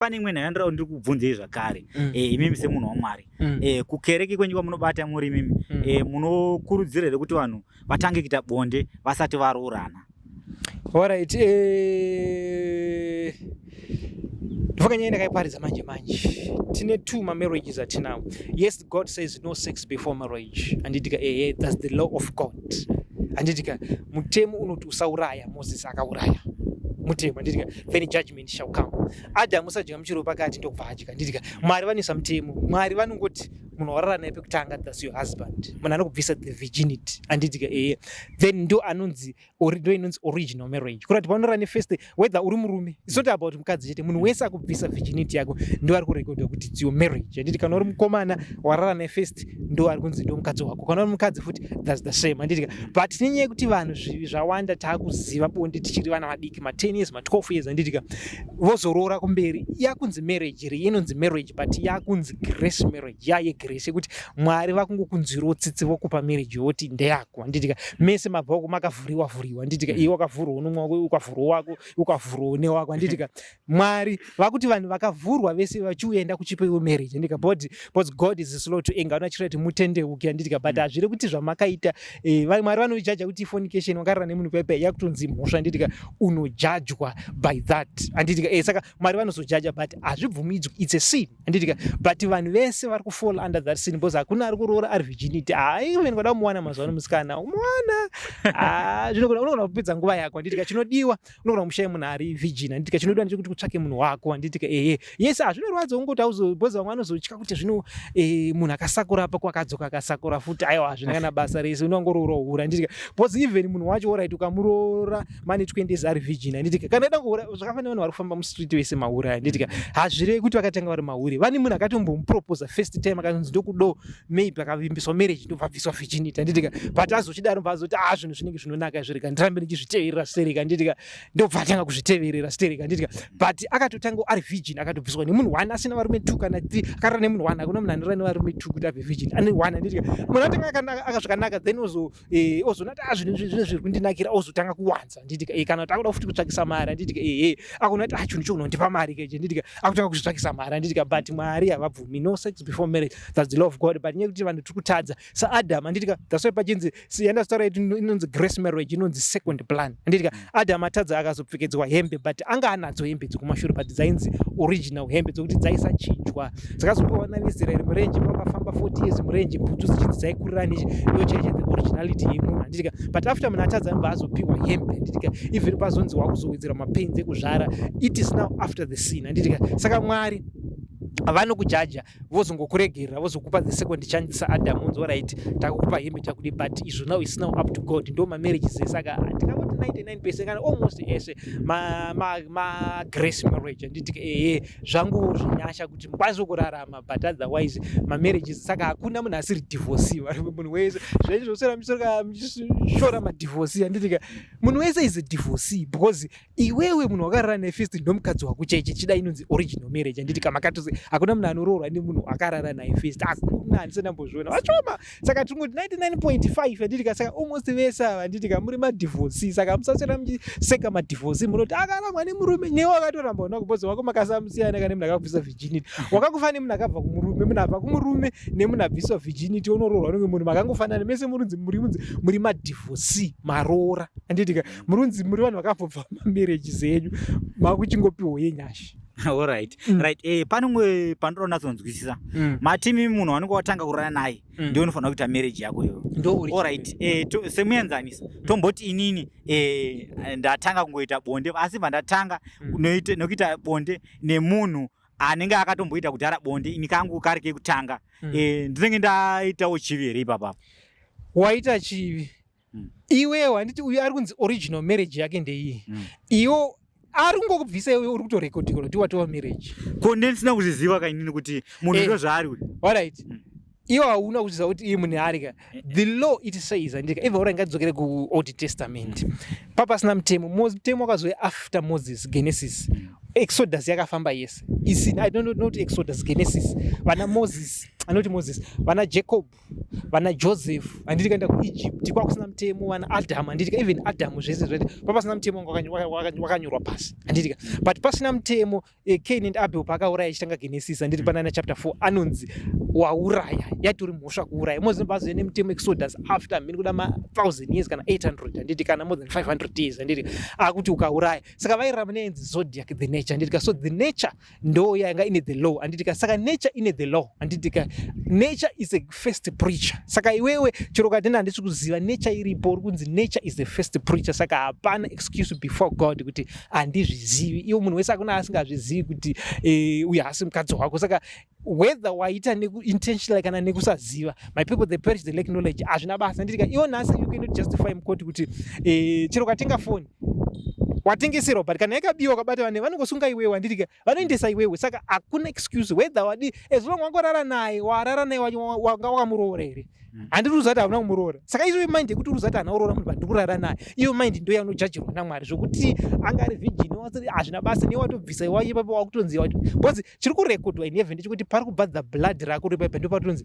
Pane imwe nyaya yandinoda ndiri kubvunzei zvakare. Imimi semunhu waMwari. Kukereke kwenyu kwamunobata muri imimi, munokurudzira here kuti vanhu vatange kuita bonde vasati varoorana? Alright, ndofunga nyaya ndakaiparidza manje manje. Tine two mamarriages atinawo. Yes, God says no sex before marriage. Handitika, ehe, that's the law of God. Handitika, mutemo unoti usauraya, Moses akauraya. Mutemo, handitika, then judgment shall come. Adam usadya muchero pakati ndokubva adya. Handitika, Mwari vanoisa mutemo. Mwari vanongoti munhu warara naye pekutanga, that's your husband. Munhu anokubvisa the virginity. Handitika, ehe. Then ndo anonzi ndo inonzi original marriage. Kurati paunorara nefirst, whether uri murume, it's not about mukadzi chete, munhu wese akubvisa virginity yako ndo ari kurekodwa kuti it's your marriage. Handiti kana uri mukomana warara nefirst, ndo ari kunzi ndo mukadzi wako. Kana uri mukadzi futi, that's the same. Handiti but nenyaya yekuti vanhu zvivi zvawanda, taakuziva bonde tichiri vana vadiki, ma10 years, ma12 years, handitika, vozoroora kumberi, yakunzi marriage re inonzi marriage, but yakunzi grace marriage, yayegrace yekuti Mwari vakungokunzwirawo tsitsi vokupa marriage voti ndeyako. Handitika mese mabva uko makavhuriwa vhuriwa. Handitika iwe wakavhurwa nomwe wako, ukavhurwa wako, ukavhurwa newako. Handitika Mwari vakuti vanhu vakavhurwa vese vachiuenda kuchipa iwe marriage. Handitika but because God is slow to anger, vanachira kuti mutendeuke. Handitika but hazviri kuti zvamakaita, Mwari vanojaja kuti fornication, wakarara nemunhu paipa, yakutonzi mhosva. Handitika unojajwa by that. Handitika saka Mwari vanozojaja, but hazvibvumidzwi, it's a sin. Handitika but vanhu vese vari kufall under that sin because hakuna ari kuroora ari virginity. Ah, even kwada kumuwana mazuva ano musikana umuwana, ah, zvinogona unogona kupedza nguva yako. Handitika chinodiwa unogona kumushaya munhu ari virgin. Handitika chinodiwa ndechekuti kutsvake munhu wako. Handitika ehe, yes, hazvinorwadza ungoti auzo because vamwe vanozotya kuti zvino munhu akasakura apa kwakadzoka akasakura futi, aiwa, hazvina kana basa rese, unongoroora hura. Handitika because even munhu wacho, alright, ukamuroora mane 20 years ari virgin, handitika kana ida kuhura zvakafanira vanhu vari kufamba mustreet vese mahura. Handitika hazvirevi kuti vakatanga vari mahure. Vane munhu akatombomuproposa first time, akatonzi ndokudo, maybe akavimbiswa marriage, ndobva abviswa virginity. Handitika but azochidaro bva azoti, ah, zvinhu zvinenge zvinonaka zvirika, ndirambe ndichizviteverera stereka. Handitika ndobva atanga kuzviteverera stereka. Handitika but akatotanga ari virgin, akatobviswa nemunhu one, asina varume two kana three, akarara nemunhu one. Hakuna munhu anorara nevarume two kuti abve virgin, ane one. Handitika munhu atanga akazvakanaka, then ozo ozona kuti, ah, zvinhu zvinhu zviri kundinakira, ozotanga kuwanza. Handitika kana kuti akuda futi kutsvakisa mari. Handitika ehe, akuona kuti, ah, chinhu chokunondipa mari keche. Handitika akutanga kuzvitsvakisa mari. Handitika but Mwari havabvumi no sex before marriage, that's the law of God. But nyaya yekuti vanhu tiri kutadza saAdam. Handitika that's why pachinzi yandazotaura kuti inonzi grace marriage, inonzi second plan. Handitika Adam atadza akazopfekedzwa hembe, but anga anadzo hembe dzekumashure, but dzainzi original hembe dzokuti dzaisachinjwa, dzakazopiwa vana veIsraeri murenje pavakafamba 40 years murenje, bhutsu dzichinzi dzaikurira nechi ndo chaicho the originality yemunhu. Handitika but after munhu atadza anobva azopiwa hembe. Handitika even pazonzi wakuzowedzera mapains ekuzvara, it is now after the sin. Handitika saka Mwari vanokujaja, vozongokuregerera, vozokupa the second chance saAdam, unzi alright, takukupa hembe, takudi, but izvo now is now up to God. Ndo mamarriages ese. Saka tingangoti 99% kana almost ese magrace marriage. Handiti ehe, zvangu zvinyasha kuti mukwanise kurarama, but otherwise mamarriages, saka hakuna munhu asiri divorcee. Munhu wese zvaizvi zvosera muchishora madivorcee. Handitika munhu wese is a divorcee because iwewe munhu wakarara nefirst ndomukadzi wako cheche chida inonzi original marriage. Handiti kamakatozi hakuna munhu anoroorwa nemunhu akarara naye first, hakuna, handisati ndambozviona vachoma. Saka tingoti 99.5. Handitika saka almost vese ava, handitika, muri madivorcee. Saka musaswera muchiseka madivorcee, munoti akarambwa nemurume, newe wakatoramba una kupoza wako, makasamusiyana kana munhu akabvisa virginity, wakakufa nemunhu akabva kumurume, munhu abva kumurume nemunhu abviswa virginity unoroorwa nemwe munhu, makangofanana mese, murunzi muri munzi muri madivorcee, maroora. Handitika murunzi muri vanhu vakambobva mamarriages enyu, makuchingopiwa yenyasha. Alright. Right, pane umwe pandinoda kunyatsonzwisisa. Matimi munhu wanenge watanga kurara naye ndiwe unofanira kuita marriage yako iyoyo. Ndo original. Alright, semuenzaniso tomboti inini ndatanga kungoita bonde, asi bva ndatanga nokuita bonde nemunhu anenge akatomboita kudhara bonde, ini kangu kari kekutanga, ndinenge ndaitawo chivi here ipapa? Waita chivi. Iwewo handiti uyu ari kunzi original marriage yake ndeiyi. Iwo ari kungokubvisa, iwe uri kutorekodhikwa kuti watova marriage. Ko ndisina kuzviziva kainini kuti munhu ndo zvaari uyu? Alright, iwe hauna kuziva kuti iye munhu arika. The law, it says, andika ibva ura, ngatidzokere kuOld Testament papasina mutemo. Mutemo wakazouya after Moses, Genesis, Exodus yakafamba yese isina, I don't know, not Exodus, Genesis, vana Moses. Anoti Moses, vana Jacob, vana Joseph, handiti? Kaenda kuEgypt kwakusina mutemo. Vana Adam, handiti? Even Adam, zvese zvati papasina mutemo wanga wakanyorwa pasi, handitika? But pasina mutemo, Cain and Abel paakauraya, ichitanga Genesis, handiti, panana chapter 4 anonzi wauraya, yatori mhosva kuuraya. Moses bazoya nemutemo, Exodus, after mini kuda ma1000 years kana 800, handiti, kana more than 500 years, handiti, akuti ukauraya. Saka vairarama neyenzi zodiac, the nature, handitika? So the nature ndo yanga ine the law, handitika? Saka nature ine the law, handitika? Nature is a first preacher. Saka iwewe chero katenda handisi kuziva, nature iripo, uri kunzi nature is the first preacher. Saka hapana excuse before God kuti handizvizivi. Iwo munhu wese akuna asingazvizivi kuti uyu haasi mukadzi wako. Saka whether waita intentionally kana nekusaziva, my people, they perish they lack knowledge, hazvina basa, handitika? Iwo nhasi you cannot justify mukoti kuti chero ukatenga foni, watengeserwa, but kana yakabiwa ukabata vane vanongosunga iwewe, handitika? Vanoendesa iwewe. Saka hakuna excuse whether wadi, as long wangorara naye, warara naye, wanga wakamuroora here? Handiri kuziva kuti hauna kumuroora. Saka izvo mind yekuti uri kuziva kuti haana kuroora munhu, but kurara naye, iyo mind ndo yanojajirwa naMwari. Zvokuti anga ari virgin hazvina basa. Newatobvisa waipapo wakutonzi, because chiri kurekodwa in heaven ndechekuti pari kubva the blood rako ripaipa, ndo patonzi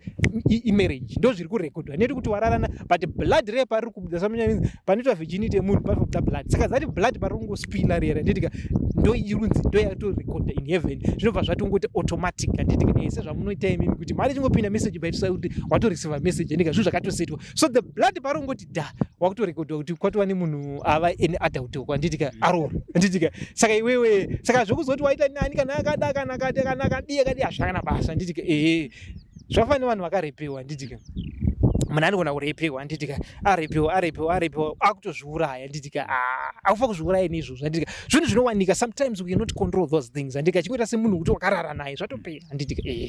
imarriage, ndo zviri kurekodwa neti kuti wararana, but blood reye pariri kubuda samunyamidzi panoitwa virginity yemunhu pari kubuda blood. Saka zati blood pari kungospila rera, nditika, ndo irunzi ndo yatorekodha in heaven. Zvinobva zvatongoti automatic, handitika? Sezvamunoita imimi kuti mari ichingopinda message baitisa kuti watoreceiva message, handika? Zvinhu zvakatosetwa. So the blood pari kungoti da wakutorekodwa kuti kwatova nemunhu ava an adult uko, handitika, aroora, handitika? Saka iwewe, saka zvokuzoti waita nani, kana akada, kana akati, kana akadii, akadii, hazvina kana basa, handitika? Ehe, zvafanira nevanhu vakarepewa, handitika? Munhu anogona kurepewa, handitika? Arepewa, arepewa, arepewa, akutozviuraya, handitika? Akufa kuzviuraya neizvozvo, handitika? Zvinhu zvinowanika. Sometimes we cannot control those things, handitika? Chingoita semunhu kuti wakarara naye, zvatopera, handitika? Ehe.